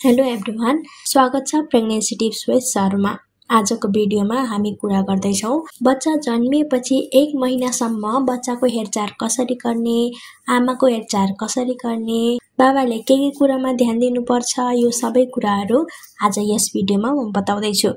Hello everyone, स्वागत छ pregnancy tips with Sharma. आजको भिडियोमा हामी कुरा गर्दैछौँ बच्चा जन्मिएपछि 1 महिनासम्म बच्चाको हेरचाह कसरी गर्ने, आमाको हेरचाह कसरी गर्ने, बाबाले के कुरामा ध्यान दिनुपर्छ, यो सबै कुराहरू आज यस भिडियोमा म बताउँदैछु।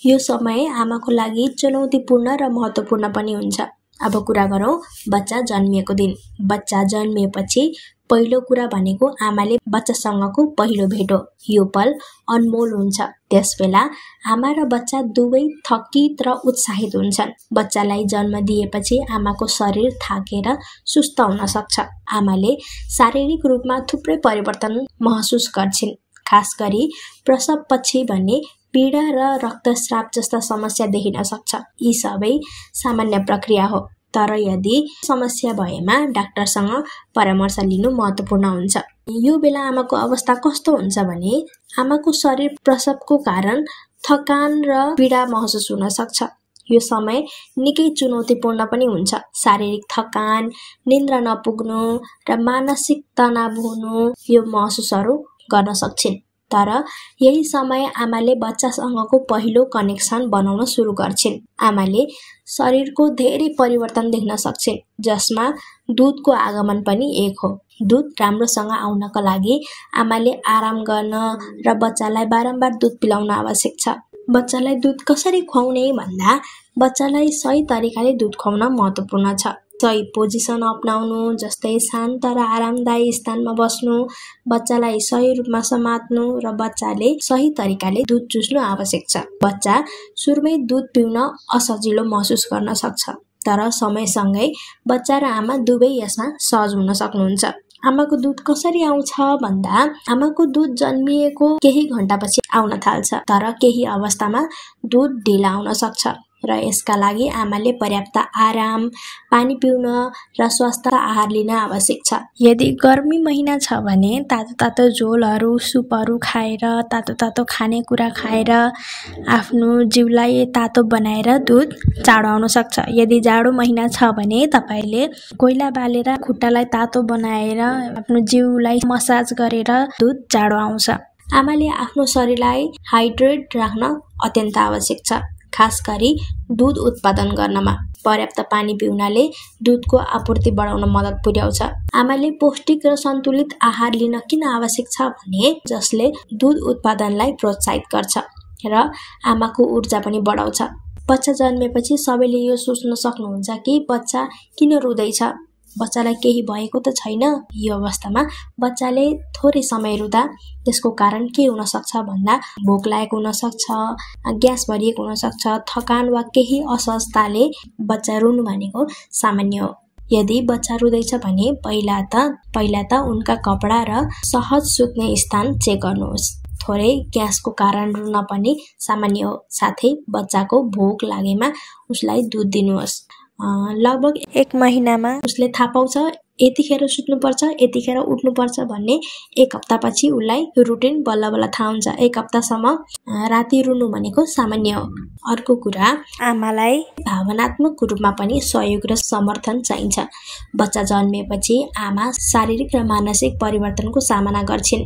यो समय आमाको लागि चुनौतीपूर्ण र महत्त्वपूर्ण पनि हुन्छ। अब कुरा गरौँ बच्चा जन्मिएको दिन। बच्चा जन्मिएपछि पहिलो कुरा भनेको आमाले बच्चासँगको पहिलो भेट हो। यो पल अनमोल हुन्छ। त्यसबेला आमा र बच्चा दुवै थकित र उत्साहित हुन्छन्। बच्चालाई जन्म दिएपछि आमाको शरीर थाकेर सुस्त हुन सक्छ। आमाले शारीरिक रूपमा थुप्रै परिवर्तन महसुस गर्छिन्। खास गरी प्रसवपछि भने पीडा र रक्तस्राव जस्ता समस्या देखिन सक्छ। यी सबै सामान्य प्रक्रिया हो, तर यदि समस्या भएमा डाक्टरसँग परामर्श लिनु महत्त्वपूर्ण हुन्छ। यो बेला आमाको अवस्था कस्तो हुन्छ भने आमाको शरीर प्रसवको कारण थकान र पीडा महसुस हुन सक्छ। यो समय निकै चुनौतीपूर्ण पनि हुन्छ। शारीरिक थकान, निन्द्रा नपुग्नु र मानसिक तनाव हुनु यो महसुसहरू गर्न सक्छिन्। तर यही समय आमाले बच्चासँगको पहिलो कनेक्सन बनाउन सुरु गर्छिन्। आमाले शरीरको धेरै परिवर्तन देख्न सक्छिन्, जसमा दुधको आगमन पनि एक हो। दुध राम्रोसँग आउनका लागि आमाले आराम गर्न र बच्चालाई बारम्बार दुध पिलाउन आवश्यक छ। बच्चालाई दुध कसरी खुवाउने भन्दा बच्चालाई सही तरिकाले दुध खुवाउन महत्त्वपूर्ण छ। सही पोजिसन अपनाउनु, जस्तै शान्त र आरामदायी स्थानमा बस्नु, बच्चालाई सही रूपमा समात्नु र बच्चाले सही तरिकाले दुध चुस्नु आवश्यक छ। बच्चा सुरुमै दुध पिउन असजिलो महसुस गर्न सक्छ, तर समयसँगै बच्चा र आमा दुवै यसमा सहज हुन सक्नुहुन्छ। आमाको दुध कसरी आउँछ भन्दा आमाको दुध जन्मिएको केही घण्टापछि आउन थाल्छ, तर केही अवस्थामा दुध ढिला आउन सक्छ र यसका लागि आमाले पर्याप्त आराम, पानी पिउन र स्वस्थ आहार लिन आवश्यक छ। यदि गर्मी महिना छ भने तातो झोलहरू, सुपहरू खाएर, तातो खानेकुरा खाएर आफ्नो जिउलाई तातो बनाएर दुध चाँडो आउन सक्छ। यदि जाडो महिना छ भने तपाईले कोइला बालेर खुट्टालाई तातो बनाएर आफ्नो जिउलाई मसाज गरेर दुध चाँडो आउँछ। आमाले आफ्नो शरीरलाई हाइड्रेट राख्न अत्यन्त आवश्यक छ, खास गरी दुध उत्पादन गर्नमा। पर्याप्त पानी पिउनाले दुधको आपूर्ति बढाउन मद्दत पुर्याउँछ। आमाले पौष्टिक र सन्तुलित आहार लिन किन आवश्यक छ भने जसले दुध उत्पादनलाई प्रोत्साहित गर्छ र आमाको ऊर्जा पनि बढाउँछ। बच्चा जन्मेपछि सबैले यो सोच्न सक्नुहुन्छ कि बच्चा किन रुँदैछ, बच्चालाई केही भएको त छैन। यो अवस्थामा बच्चाले थोरै समय रुँदा त्यसको कारण के हुन सक्छ भन्दा भोक लागेको हुन सक्छ, ग्यास भरिएको हुन सक्छ, थकान वा केही असहजताले बच्चा रुनु भनेको सामान्य हो। यदि बच्चा रुँदैछ भने पहिला त उनका कपडा र सहज सुत्ने स्थान चेक गर्नुहोस्। थोरै ग्यासको कारण रुन पनि सामान्य हो। साथै बच्चाको भोक लागेमा उसलाई दुध दिनुहोस्। लगभग 1 महिनामा उसले थाहा पाउँछ यतिखेर सुत्नुपर्छ, यतिखेर उठ्नुपर्छ भन्ने 1 हप्तापछि उसलाई रुटिन बल्ल थाहा हुन्छ। 1 हप्तासम्म राति रुनु भनेको सामान्य हो। अर्को कुरा, आमालाई भावनात्मक रूपमा पनि सहयोग र समर्थन चाहिन्छ। बच्चा जन्मिएपछि आमा शारीरिक र मानसिक परिवर्तनको सामना गर्छिन्।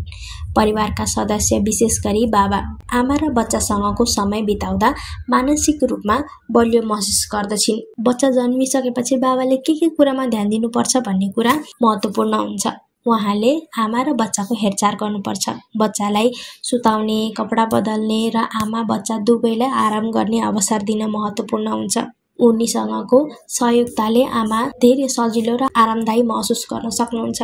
परिवारका सदस्य, विशेष गरी बाबा, आमा र बच्चासँगको समय बिताउँदा मानसिक रूपमा बलियो महसुस गर्दछिन्। बच्चा जन्मिसकेपछि बाबाले के कुरामा ध्यान दिनुपर्छ भन्ने कुरा महत्त्वपूर्ण हुन्छ। उहाँले आमा र बच्चाको हेरचाह गर्नुपर्छ। बच्चालाई सुताउने, कपडा बदल्ने र आमा बच्चा दुवैलाई आराम गर्ने अवसर दिन महत्त्वपूर्ण हुन्छ। उनीसँगको सहयोगिताले आमा धेरै सजिलो र आरामदायी महसुस गर्न सक्नुहुन्छ,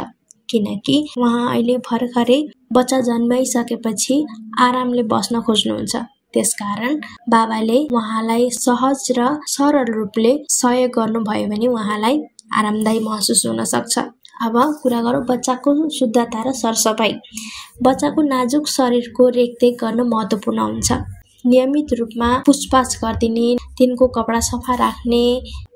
किनकि उहाँ अहिले भर्खरै बच्चा जन्माइसकेपछि आरामले बस्न खोज्नुहुन्छ। त्यसकारण बाबाले उहाँलाई सहज र सरल रूपले सहयोग गर्नुभयो भने उहाँलाई आरामदायी महसुस हुन सक्छ। अब कुरा गरौँ बच्चाको शुद्धता र सरसफाइ। बच्चाको नाजुक शरीरको रेखदेख गर्न महत्त्वपूर्ण हुन्छ। नियमित रूपमा पुछपाछ गरिदिने, तिनको कपडा सफा राख्ने,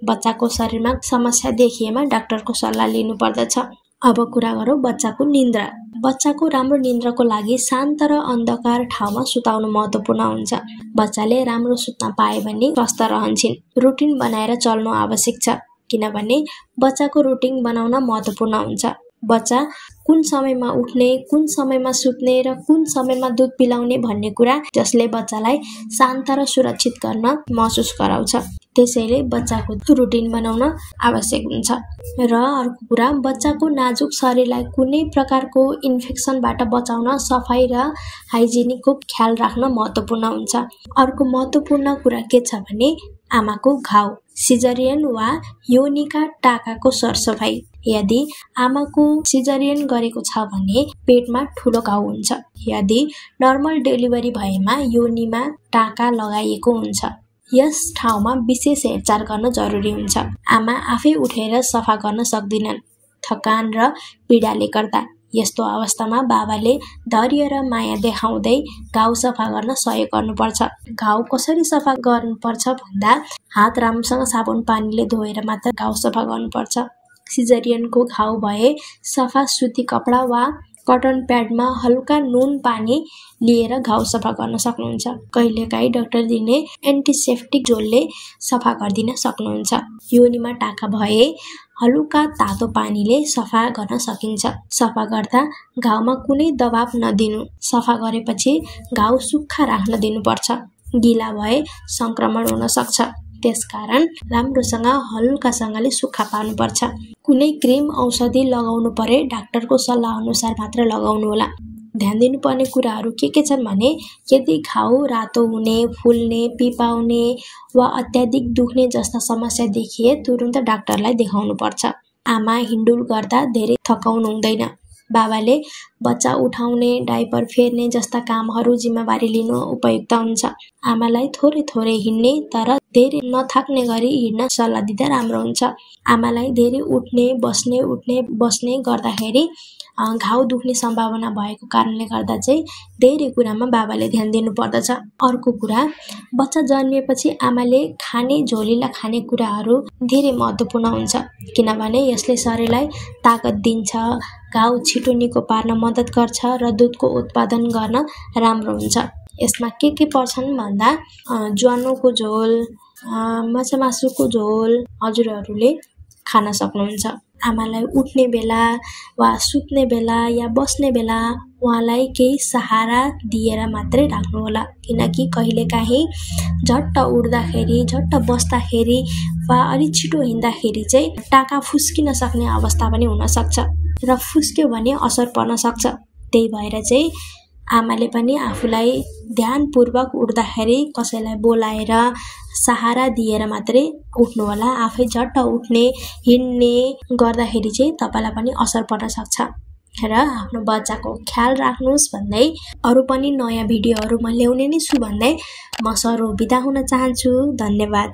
बच्चाको शरीरमा समस्या देखिएमा डाक्टरको सल्लाह लिनुपर्दछ। अब कुरा गरौँ बच्चाको निन्द्रा। बच्चाको राम्रो निन्द्राको लागि शान्त र अन्धकार ठाउँमा सुताउनु महत्त्वपूर्ण हुन्छ। बच्चाले राम्रो सुत्न पाए भने स्वस्थ रहन्छन्। रुटिन बनाएर चल्नु आवश्यक छ, किनभने बच्चाको रुटिन बनाउन महत्त्वपूर्ण हुन्छ। बच्चा कुन समयमा उठ्ने, कुन समयमा सुत्ने र कुन समयमा दुध पिलाउने भन्ने कुरा जसले बच्चालाई शान्त र सुरक्षित गर्न महसुस गराउँछ। त्यसैले बच्चाको रुटिन बनाउन आवश्यक हुन्छ। र अर्को कुरा, बच्चाको नाजुक शरीरलाई कुनै प्रकारको इन्फेक्सनबाट बचाउन सफाई र हाइजिनिकको ख्याल राख्न महत्त्वपूर्ण हुन्छ। अर्को महत्त्वपूर्ण कुरा के छ भने आमाको घाउ, सिजरियन वा योनिका टाकाको सरसफाई। यदि आमाको सिजरियन गरेको छ भने पेटमा ठुलो घाउ हुन्छ। यदि नर्मल डेलिभरी भएमा योनिमा टाका लगाइएको हुन्छ। यस ठाउँमा विशेष हेरचाह गर्न जरुरी हुन्छ। आमा आफै उठेर सफा गर्न सक्दिनन्, थकान र पीडाले गर्दा। यस्तो अवस्थामा बाबाले धैर्य र माया देखाउँदै घाउ सफा गर्न सहयोग गर्नुपर्छ। घाउ कसरी सफा गर्नुपर्छ भन्दा हात राम्रोसँग साबुन पानीले धोएर मात्र घाउ सफा गर्नुपर्छ। सिजरियनको घाउ भए सफा सुती कपडा वा कटन प्याडमा हल्का नुन पानी लिएर घाउ सफा गर्न सक्नुहुन्छ। कहिलेकाहीँ डाक्टर दिने एन्टिसेप्टिक झोलले सफा गरिदिन सक्नुहुन्छ। योनिमा टाका भए हलुका तातो पानीले सफा गर्न सकिन्छ। सफा गर्दा घाउमा कुनै दबाब नदिनु। सफा गरेपछि घाउ सुक्खा राख्न दिनुपर्छ। गिला भए संक्रमण हुन सक्छ, त्यसकारण राम्रोसँग हल्कासँगले सुक्खा पार्नुपर्छ। कुनै क्रिम औषधि लगाउनु परे डाक्टरको सल्लाह अनुसार मात्र लगाउनु होला। ध्यान दिनुपर्ने कुराहरू के छन् भने यदि घाउ रातो हुने, फुल्ने, पिपाउने वा अत्याधिक दुख्ने जस्ता समस्या देखिए तुरुन्त डाक्टरलाई देखाउनु पर्छ। आमा हिन्डुल गर्दा धेरै थकाउनु हुँदैन। बाबाले बच्चा उठाउने, डाइपर फेर्ने जस्ता कामहरू जिम्मेवारी लिनु उपयुक्त हुन्छ। आमालाई थोरै थोरै हिँड्ने तर धेरै नथाक्ने गरी हिँड्न सल्लाह दिँदा राम्रो हुन्छ। आमालाई धेरै उठ्ने बस्ने गर्दाखेरि घाउ दुख्ने सम्भावना भएको कारणले गर्दा चाहिँ धेरै कुरामा बाबाले ध्यान दिनु पर्दछ। अर्को कुरा, बच्चा जन्मिएपछि आमाले खाने झोलिला खाने कुराहरू धेरै महत्त्वपूर्ण हुन्छ, किनभने यसले शरीरलाई ताकत दिन्छ, घाउ छिटो निको पार्न मद्दत गर्छ र दुधको उत्पादन गर्न राम्रो हुन्छ। यसमा के पर्छन् भन्दा ज्वानोको झोल, माछा मासुको झोल हजुरहरूले खान सक्नुहुन्छ। आमालाई उठ्ने बेला वा सुत्ने बेला या बस्ने बेला उहाँलाई केही सहारा दिएर मात्रै राख्नुहोला, किनकि कहिलेकाहीँ झट्ट उठ्दाखेरि, झट्ट बस्दाखेरि वा अलि छिटो हिँड्दाखेरि चाहिँ टाका फुस्किन सक्ने अवस्था पनि हुन सक्छ र फुस्क्यो भने असर पर्न सक्छ। त्यही भएर चाहिँ आमाले पनि आफूलाई ध्यानपूर्वक उठ्दाखेरि कसैलाई बोलाएर सहारा दिएर मात्रै उठ्नुहोला। आफै झट्ट उठ्ने, हिँड्ने गर्दाखेरि चाहिँ तपाईँलाई पनि असर पर्न सक्छ। र आफ्नो बच्चाको ख्याल राख्नुहोस् भन्दै अरू पनि नयाँ भिडियोहरू म ल्याउने नै छु भन्दै म सरो बिदा हुन चाहन्छु। धन्यवाद।